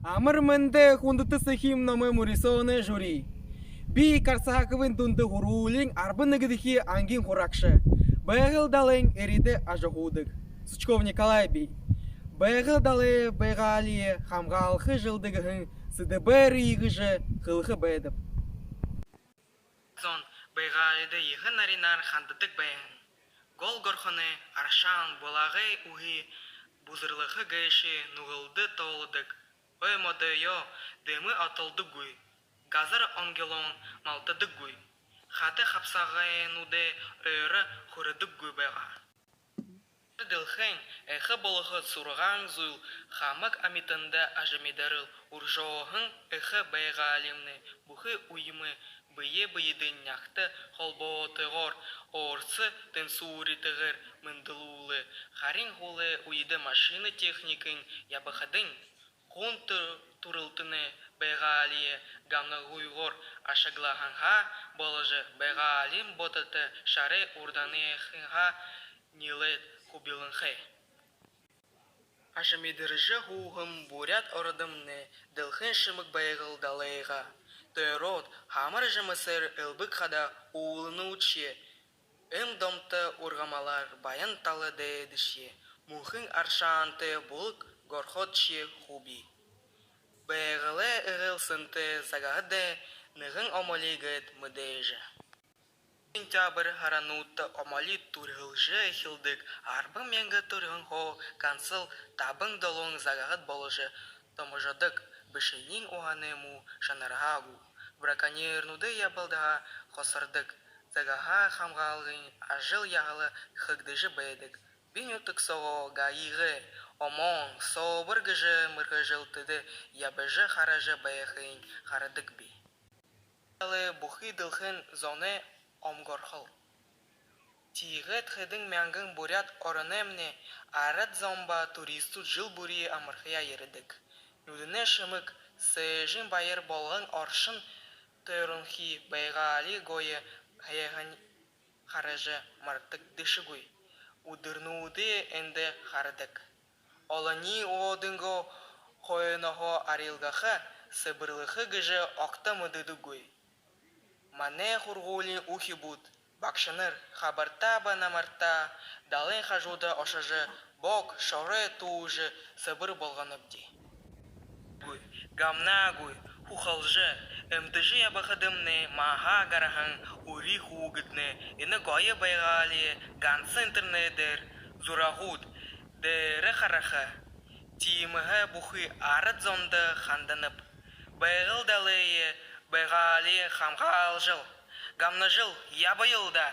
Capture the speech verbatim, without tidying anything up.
Амар мэндэ, хүндэтэ «Сэхим» номой мүрысөөнэй жюри! Би Карсаковын дунда һургуулиин арбан нэгэдэхи ангиин һурагша, «Байгал» далайн эрьедэ ажаһуудаг Сучков Николай би. «Байгал» далай байгаалие хамгаалха жэлдэ гэһэн сэдэбээр иигэжэ хэлэхэ байнаб. Зон байгаалида ехэ наринаар хандадаг байһан. Гол горхоной аршаан, булагай үһэ, бузарлаха гээшэ нүгэлдэ тоолодог. Ой модоёо дэмы отолдоггүй, газар онгилон малтадаггүй, хада хабсагайнуудай ойро хүрэдэггүй байгаа. Дэлхэйн эхэ болохо зургаан зүйл хамаг амитанда ажамидарал үршөөһэн эхэ байгаалимнай. Бүхы үемэ бэе бэедээ нягта холбоотойгоор, орсо тэнсүүртэйгээр мэндэлүүлээ. Харин һүүлэй үедэ машина техникын ябахадань, хүн тү-, түрэлтэнэй байгаалие гамнагүйгөөр ашаглаһанһаа боложо, байгаалиин бодото шарай урданайхиһаа нилээд хубиланхай. Ажамидаржа һууһан буряад ородомнай дэлхэйн шэмэг «Байгал» далайгаа тойроод, хамар жэмэсээр элбэг хада уулануудшье, эм домто ургамалаар баян тала дээдэшье, мүнхын аршаантай булаг горходшье хубии. Байгалай эгээл сэнтэй Загаһадай нэгэн омоли гээд мэдээжэ. Сентябрь һарануудта омоли түрэлжэ эхилдэг. Арбан мянга түрэһэнһөө гансал табан-долоон загаһад боложо томожодог. Бэшэниинь уһанай муу шанарһаа гү, браконьернуудай ябадалһаа хосордог. Загаһа хамгаалгын ажал яһала хэгдэжэ байдаг. Би нютаг соогоо ГАИ-гай ОМОН, СОБР гэжэ мэргэжэлтэдэй ябажа хаража байхыень харадаг би. Далай бүхы дэлхэйн зоной омогорхол. Тиигээд хэдэн мянган буряад ороноймнай арад зон ба туристууд жэл бүри амархаяа ерэдэг. Нюдэнэй шэмэг, сээжын баяр болгон оршон тойронхи байгаали гоё һайхан хаража мартагдашагүй үдэрнүүдые эндэ харадаг. Олониинь өөһэдынгөө хойноһоо арилгаха, сэбэрлэхэ гэжэ огто мэдэдэггүй. Манай һургуулиин үхибүүд, багшанар хабарта ба намарта далайн хажууда ошожо, бог шорой туужа, сэбэр болгонобди. Гамнаагүй, һухалжа, эмдэжэ ябахадамнай мааһаа гараһан үри хүүгэднай энэ гоё байгаалие ганса интернедээр, зурагууд дээрэ хараха. Тиимэһээ бүхы арад зондо ханданаб: «Байгал» далай байгаалие хамгаалжал, гамнажал ябаял даа.